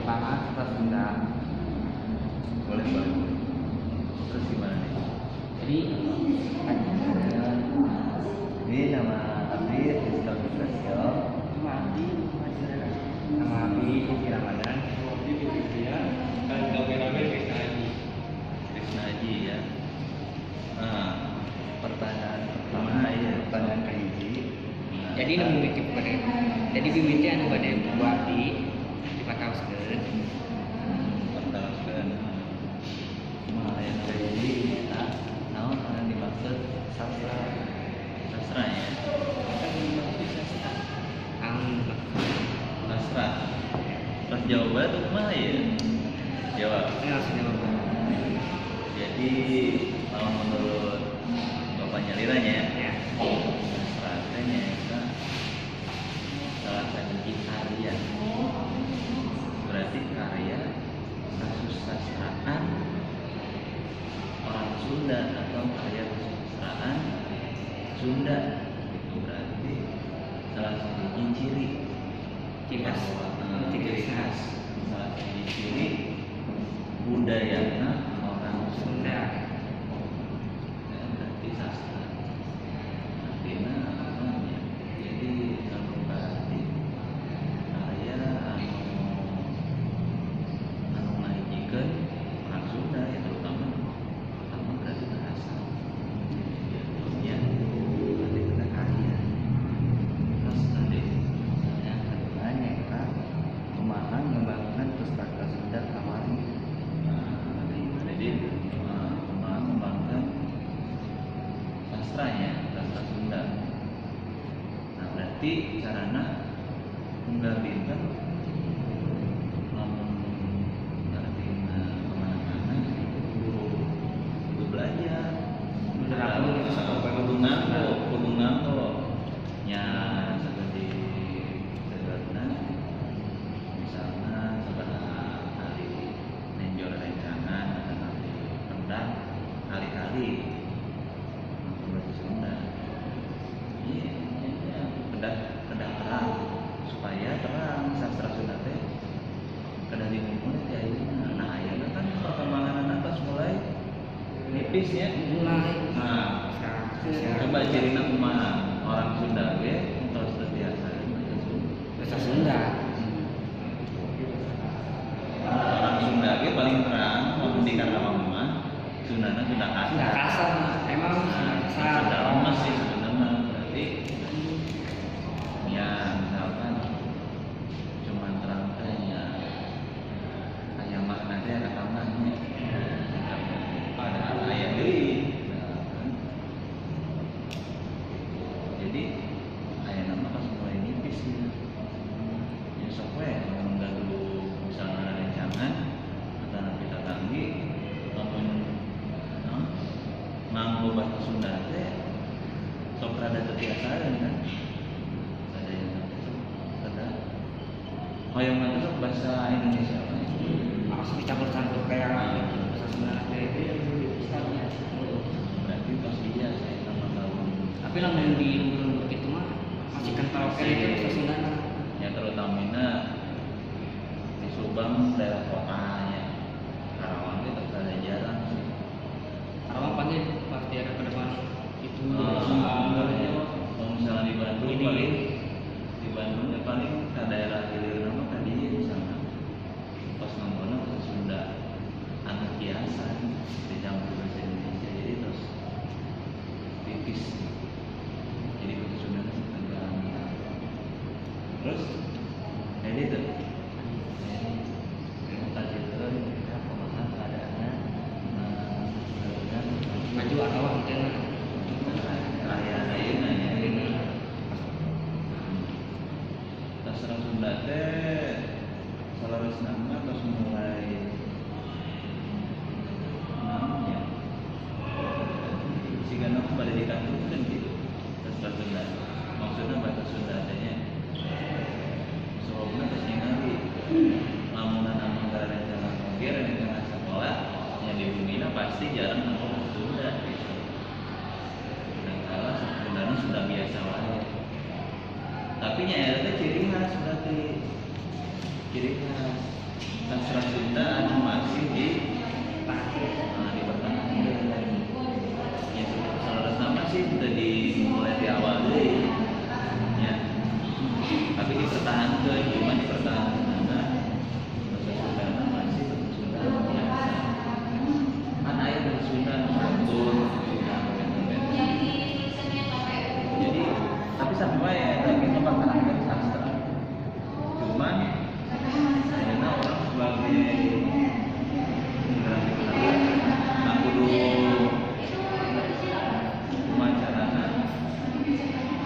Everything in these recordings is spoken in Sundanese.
Perkembangan sastra Sunda. Boleh, boleh. Terus gimana nih? Jadi ini nama Abdi Rizka Prasio. Nama Abdi Nama Abdi Rizky Ramadan. Nama Abdi Fitria. Dan kameramen Krisna Aji. Krisna Aji ya. Nah, pertanyaan pertama ya, pertanyaan kahiji. Nah, jadi nu mimiti bade. Jadi mimiti anu bade ku abdi dipataoskeun. Pataoskeun. Kumaha aya kahiji eta naon anu dimaksud sastra? Sastra ya. Sastra. Terus jawaban tuh kumaha ya? Jawab. Ini langsung jawab. Jadi kalau menurut bapaknya liranya ya, sastra teh nyaeta salah satu karya. Berarti karya kasusastraan orang Sunda atau karya kesusastraan Sunda itu berarti salah satu ciri ciri khas, ciri khas, salah satu ciri budayana orang Sunda. Ya, berarti sastra. Artinya apa ya? Jadi kalau berarti karya anu anu ngahijikeun orang Sunda ya, terutama pertama berarti bahasa. Ya, berarti kita karya. Terus tadi yang kedua nyaeta kumaha ngembangkeun pustaka Sunda kamari. Nah, jadi kumaha ngembangkeun sastranya, sastra Sunda. Nah, berarti carana unggal dinten lamun artina kemana-mana kudu belajar. Kudu nganggo, kudu nganggo. Nya seperti sebenarnya misalnya sabaraha kali nenjo rencangan atau kali pendang kali-kali nganggo bahasa Sunda. Iya, iya, kedah kedah terang supaya terang sastra Sunda teh kedah dimumpuni ti ayeuna. Nah, ayeuna kan perkembangan tos mulai nipis ya. Mulai. Nah, coba cirina kumaha orang Sunda ge tos terbiasa bahasa Sunda. Bahasa Sunda. Orang Sunda ge paling terang lamun di Karawang mah Sundana Sunda kasar. Sunda kasar emang Sunda kasar. Sunda lemes sih sebenarnya berarti ya misalkan cuman terang teh ya aya makna teh ada tambahnya. Padahal aya deui. Nah, kan. Jadi aya nama pas mulai nipis ya. Ya sok we lamun gaduh misalnya rencangan atau nanti tatanggi lamun nganggo bahasa Sunda teh sok rada teu tiasaan kan. Ada yang sok rada hoyong mah sok bahasa Indonesia we. Langsung dicampur-campur kayak bahasa Sunda teh. Berarti tos biasa eta mah tahun. Tapi lamun di lembur-lembur gitu mah masih kental kayak itu bahasa Sunda. Ya terutamina di Subang daerah kotanya. Karawang itu rada jarang sih. Karawang panggil pasti ada pedepan itu. Kalau misalnya di Bandung ini. Paling di Bandung ya paling ke daerah hilir nama tadi misalnya pas nontonnya bahasa Sunda anu kiasan dicampur bahasa Indonesia jadi terus tipis jadi bahasa Sunda agak terus ini tuh Lanjutkeun kita kumaha keadaanna maju atau mungkin raya ayeuna ya. Sastra Sunda teh saleresna mah tos mulai naon ya. Sigana mah bade dikantunkeun gitu sastra Sunda. Maksudna bahasa Sunda teh nya. Sababna tos ningali lamun anu rencana oge rencana sekolah nya di bumina pasti jarang nganggo bahasa Sunda gitu. Dan kalah Sundana sudah biasa wae. Tapi nya eta teh ciri khas berarti. Ciri khas. Sastra Sunda anu masih di dipertahankan. Ya salah sama sih sudah dimulai di awal deh. Ya. Tapi dipertahankan, cuma dipertahankan karena bahasa Sunda masih bahasa Sunda biasa. Kan aya bahasa Sunda nu santun, Sunda benten-benten. Jadi tapi sampai wae lagi mempertahankan sastra. Cuman karena orang sebagai generasi penerus nah kudu kumaha carana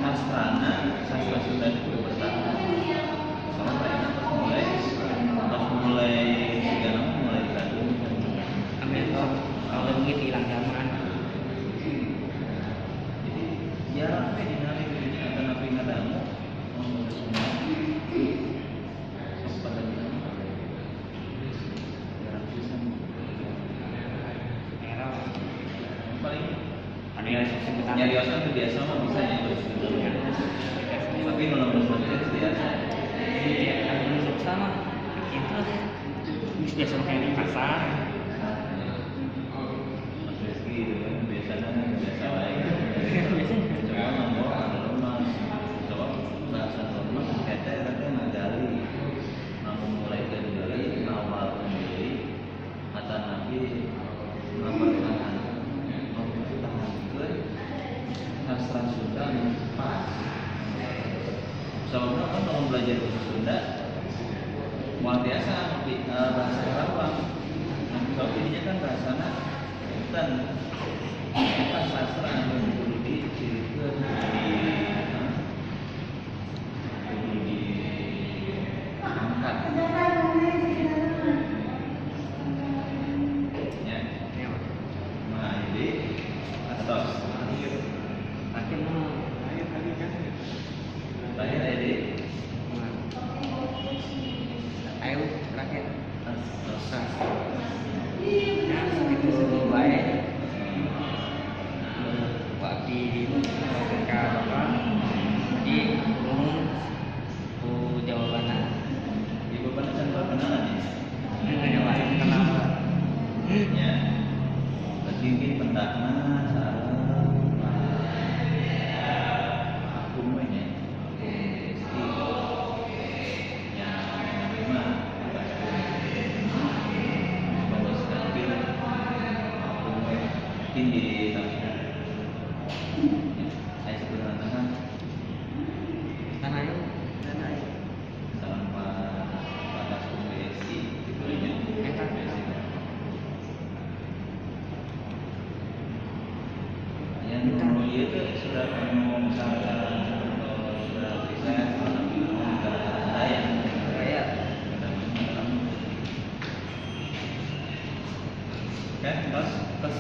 sastrana sastra Sunda itu kudu bertahan. Soalnya ayeuna tos mulai sigana mulai digadung. Ameh tos leungit hilang zaman. Jadi jarang we dina gitu nya atanapi ngadangu ngomong bahasa Sunda. Sok pada dina jarang pisan. Era Paling anu yang sebutan nyariosan teu biasa mah bisa nya bahasa Sunda. Tapi nu bahasa Sunda teu biasa. Iya, anu sok sama gitu lah. Geus biasa kayak di pasar. Mas Rizky gitu kan biasanya biasa wae gitu. Coba ngomong ada lemah. Coba bahasa lemah eta eta teh ngagali. Namun mulai dari deui awal deui atanapi mempertahankeun sastra Sunda anu pas. Soalnya kan kalau belajar bahasa Sunda moal biasa bahasa Karawang. Nah, soalnya jadinya kan bahasana enten eta sastra anu kudu dicirikeun, kudu diangkat. Ya, Ya, Pak. nah jadi atos Terakhir mah Terakhir tadi kan. terakhir jadi ayo terakhir. atos. Ya, segitu segitu bae. Pak Abdi ke Bapak. Jadi nuhun ku jawabanna. Ibu pernah can perkenalan ya? Jawaban kenal. Ya. Berarti mungkin pendakna sareng Pak Akum we nya. Akum Rizky. Ya, nami mah Pak Akum. Bagus gampil. Akum we mungkin di Tamina. Ya, saya sebenarnya kan Kan ayo. sareng Pak Taskum BSI gitu nya. Eta. BSI. Ya, nu ieu teh sudah anu misalkan sudah riset tapi nu saya Saya kan tos tos.